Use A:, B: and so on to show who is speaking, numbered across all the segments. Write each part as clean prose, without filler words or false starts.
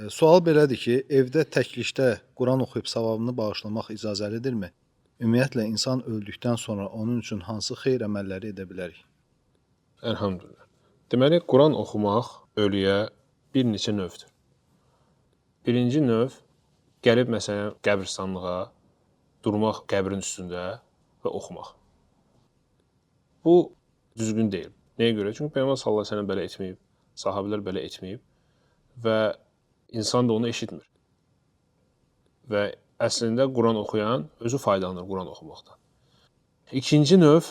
A: Sual belədir ki, evdə təklikdə Quran oxuyub savabını bağışlamaq icazəlidirmi? Ümumiyyətlə insan öldükdən sonra onun üçün hansı xeyir əməlləri edə bilərik?
B: Elhamdülillah. Deməli, Quran oxumaq ölüyə bir neçə növdür. Birinci növ gəlib məsələn qəbirstanlığa, durmaq qəbrin üstündə və oxumaq. Bu düzgün deyil. Nəyə görə? Çünki Peyğəmbər sallallahu əleyhi və səlləm belə etməyib, sahabelər belə etməyib və insan da onu eşitmir. Və əslində Quran oxuyan özü faydalanır Quran oxumaqdan. İkinci növ,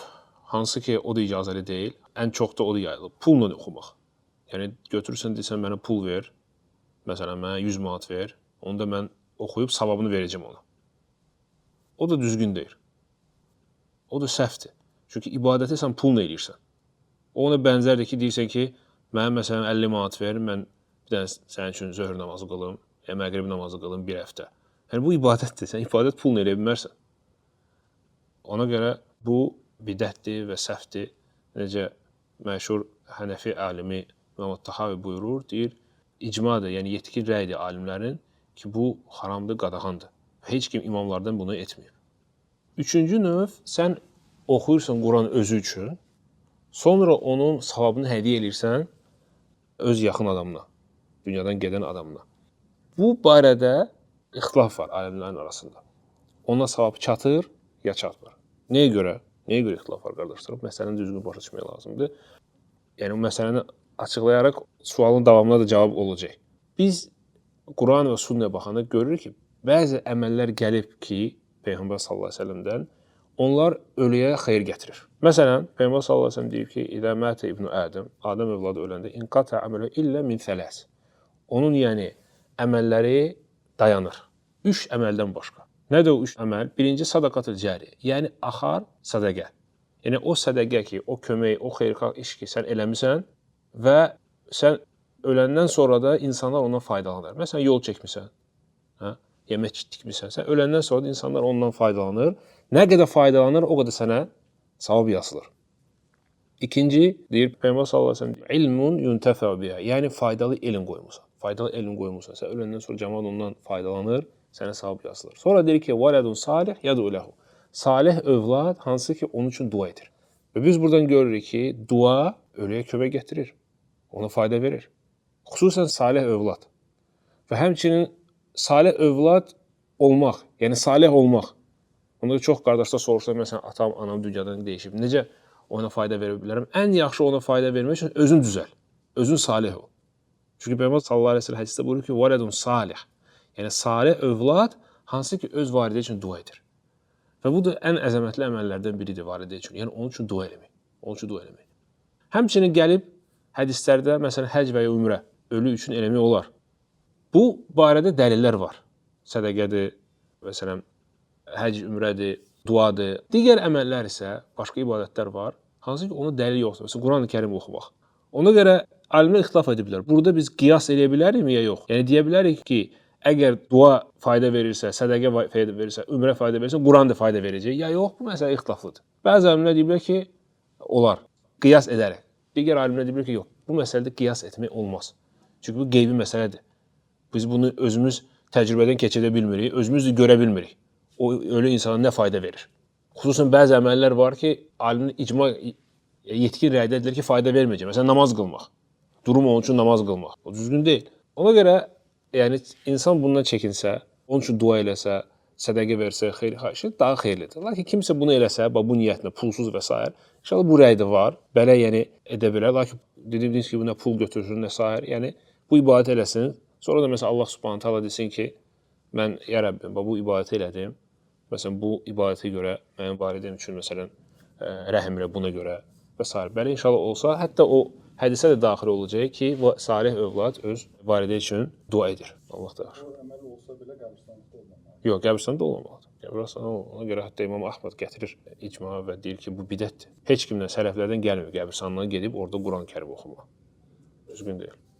B: hansı ki o da icazəli deyil, ən çox da o da yayılıb, pulla oxumaq. Yəni götürürsən desən mənə pul ver, məsələn mənə 100 manat ver, onda mən oxuyub savabını verəcəm ona. O da düzgün deyil. O da səhvdir. Çünki ibadəti sən pulla eləyirsən. O ona bənzərdir ki, deyirsən ki, mənə məsələn 50 manat ver, mən bir dənə sənin üçün zöhr namazı qılım, ya məğrib namazı qılım bir həftə. Yəni bu ibadətdir. Sən ibadət pulla eləyə bilmərsən. Ona görə bu bidətdir və səhvdir. Necə məşhur Hənəfi alimi İmam Tahavi buyurur, deyir, icmadır, yəni yetkin rəydir alimlərin ki, bu haramdır, qadağandır. Heç kim imamlardan bunu etməyib. Üçüncü növ, sən oxuyursan Quran özü üçün, sonra onun savabını hədiyyə eləyirsən öz yaxın adamına, dünyadan gedən adamına. Bu barədə ixtilaf var alimlərin arasında. Ona savab çatır ya çatmır. Nəyə görə? Nəyə görə ixtilaf var qardaşlarım? Məsələni düzgün başa düşmək lazımdır. Yəni bu məsələni açıqlayaraq sualın davamına da cavab olacaq. Biz Quran və sünnəyə baxanda görürük ki, bəzi əməllər gəlib ki, Peyğəmbər sallallahu əleyhi və səlləmdən onlar ölüyə xeyir gətirir. Məsələn, Peyğəmbər sallallahu əleyhi və səlləm deyir ki, "İzə mətə ibnu Adəm", Adəm övladı öləndə inqata əməlu illə min sələs. Onun yəni əməlləri dayanır. 3 əməldən başqa. Nədir o 3 əməl? Birinci sadaqatül cariyə, yəni axar sədaqə. Yəni o sədaqə ki, o kömək, o xeyirxah iş ki, sən eləmisən və sən öləndən sonra da insanlar ondan faydalanır. Məsələn, yol çəkmisən, hə? Ya məscid tikmisən, sən öləndən sonra da insanlar ondan faydalanır. Nə qədər faydalanır, o qədər sənə savab yazılır. İkinci, deyir Peyğəmbər sallallahu əleyhi və səlləm, ilmun yuntəfə biha, yəni faydalı elm qoymusan. Faydalı elm qoymusan. Sən öləndən sonra cəmaət ondan faydalanır, sənə savab yazılır. Sonra deyir ki, veledun salih yad'u lehu. Salih övlad hansı ki onun üçün dua edir. Və biz buradan görürük ki, dua ölüyə kömək gətirir. Ona fayda verir. Xüsusən salih övlad. Və həmçinin salih övlad olmaq, yəni salih olmaq. Onda çox qardaşlar soruşsa, məsələn, atam, anam dünyadan dəyişib. Necə ona fayda verə bilərəm? Ən yaxşı ona fayda vermək üçün özün düzəl. Özün salih ol. Çünki Peyğəmbər sallallahu əleyhi və səlləm hədisdə buyurur ki, veledun salih. Yəni salih övlad hansı ki öz valideyn üçün dua edir. Və bu da ən əzəmətli əməllərdən biridir valideyn üçün. Yəni onun üçün dua eləmək. Onun üçün dua eləmək. Həmçinin gəlib hədislərdə məsələn həcc və ya ümrə ölü üçün eləmək olar. Bu barədə dəlillər var. Sədaqədir, məsələn, həcc, ümrədir, duadır. Digər əməllər isə, başqa ibadətlər var, hansı ki onun dəlili yoxdur. Məsələn, Quran-ı Kərim oxumaq. Ona görə alimlər ixtilaf ediblər. Burada biz qiyas eləyə bilərikmi ya yox? Yəni deyə bilərik ki, əgər dua fayda verirsə, sədaqə fayda verirsə, ümrə fayda verirsə, Quran da fayda verəcək. Ya yox, bu məsələ ixtilaflıdır. Bəzi alimlər deyiblər ki, olar, qiyas edərək. Digər alimlər deyiblər ki, yox, bu məsələdə qiyas etmək olmaz. Çünki bu qeybi məsələdir. Biz bunu özümüz təcrübədən keçirə bilmirik, özümüz də görə bilmirik. O ölü insana nə fayda verir? Xüsusən bəzi əməllər var ki, alimin icma yetkin rəydə edilir ki, fayda verməyəcək. Məsələn, namaz qılmaq. Durum onun üçün namaz qılmaq. O düzgün deyil. Ona görə yəni insan bundan çəkinsə, onun üçün dua eləsə, sədaqə versə, xeyir işi daha xeyirlidir. Lakin kimsə bunu eləsə, bax bu niyyətlə, pulsuz və s. İnşallah bu rəy də var. Belə yəni edə bilər. Lakin dediyimiz kimi nə pul götürsün, nə sair. Yəni bu ibadət eləsin. Sonra da məsələn Allah Subhanahu taala desin ki, mən ya Rəbbim, bax bu ibadəti elədim. Məsələn bu ibadətə görə mənim valideynim üçün məsələn rəhm elə buna görə və s. Belə inşallah olsa, hətta o hədisə də daxil olacaq ki, salih övlad öz valideyn üçün dua edir. Allah da yaxşı.
A: O əməl olsa belə qəbirstanlıqda olmamalıdır.
B: Yox, qəbirstanda olmamalıdır. Qəbirstanda olmamalıdır. Ona görə hətta İmam Əhməd gətirir icma və deyir ki, bu bidətdir. Heç kimdən sələflərdən gəlmir qəbirstanlığa gedib orada Quran-Kərim oxumaq. Düzgün deyil.